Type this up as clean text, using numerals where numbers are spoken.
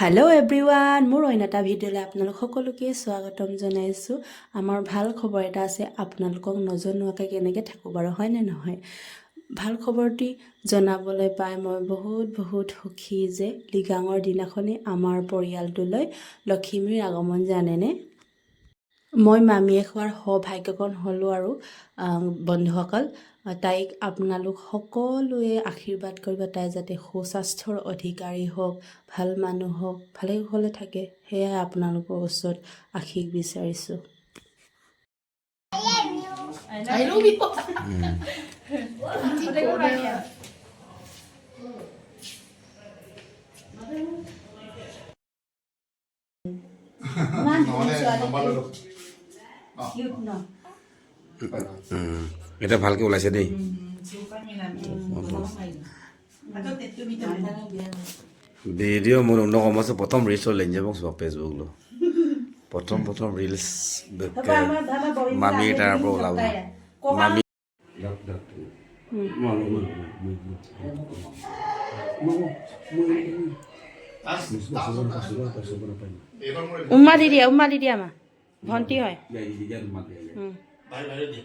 Hello' everyone, মোৰ অইন এটা ভিডিঅ'লৈ আপোনালোক সকলোকে স্বাগতম জনাইছোঁ। আমাৰ ভাল খবৰ এটা আছে, আপোনালোকক নজনোৱাকৈ কেনেকৈ থাকোঁ বাৰু, হয়নে নহয়? ভাল খবৰটি জনাবলৈ পাই মই বহুত বহুত সুখী যে লৃগাঙৰ দিনাখনি আমাৰ পৰিয়ালটোলৈ লখিমীৰ আগমন, জানেনে? মই মামীয়ে খোৱাৰ সৌভাগ্যকণ হ'লোঁ আৰু বন্ধুসকল, তাইক আপোনালোক সকলোৱে আশীৰ্বাদ কৰিব, তাই যাতে সুস্বাস্থ্যৰ অধিকাৰী হওক, ভাল মানুহ হওক, ভালে কুশলে থাকে, সেয়াই আপোনালোকৰ ওচৰত আশীষ বিচাৰিছোঁ। I love you. নহ'লে নাম্বাৰ লৈ লওক। এতিয়া ভালকে ওলাইছে দেই। ভিডিঅ' মোৰ অন্য কম আছে। প্ৰথম ৰিলছ লেঞ্জে চোৱা ফেচবুক লো প্ৰথম প্ৰথম ৰিলছ মামীৰ তাৰ পৰা ওলাব মামী। এইবাৰ মোৰ উম্মা দি দিয়া, উম্মা দি দিয়া। মা ভণ্টি হয়। বাহিৰ বাহিৰত দিয়ে।